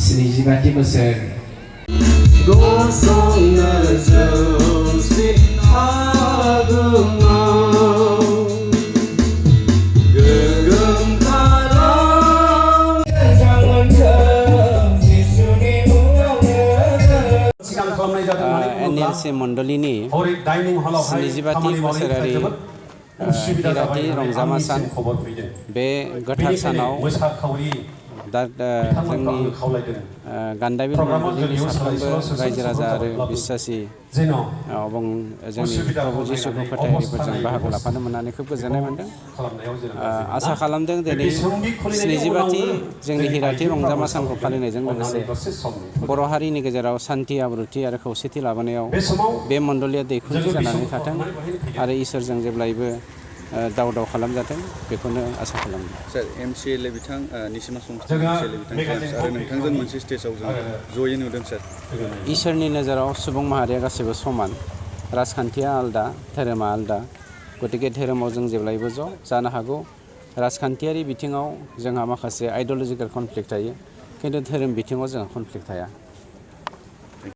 स्निजिबाथि बोसोर NLC मण्डलिनि स्निजिबाथि बोसोरारि हिराथि रंजामा सान बे गोथार सानाव दा जोंनि गान्दाबिल मण्डलिनि साफ्रोमबो रायजो राजा आरो बिश्वासी जोंनि प्रभु जिसुखौ फोथायारिफोरजों बाहागो लाफानो मोननानै खोब गोजोननाय मोन्दों। आसा खालामदों दिनै स्निजिबाथि जोंनि हिराथि रंजामा सानखौ फालिनायजों लोगोसे बर' हारिनि गेजेराव सान्थि आब्रुथि आरो खौसेथि लाबोनायाव बे मण्डलिया दैखुनजो जानानै थाथों आरो इसोरजों जेब्लायबो दाव दाव खालामजाथों बेखौनो आसा खालामो। सार MCLA बिथां निसिमा संस्थान MCLA बिथां आरो नोंथांजों मोनसे स्टेजाव जों जयै नुदों सार। इसोरनि नोजोराव सुबुं माहारिया गासैबो समान, राजखान्थिया आलादा, धोरोमा आलादा, गतिके धोरोमाव जों जेब्लायबो ज' जानो हागौ। राजखान्थियारि बिथिङाव जोंहा माखासे आइडिय'लजिकेल कनफ्लिक्ट थायो, खिन्थु धोरोम बिथिङाव जोंहा कनफ्लिक्ट थाया।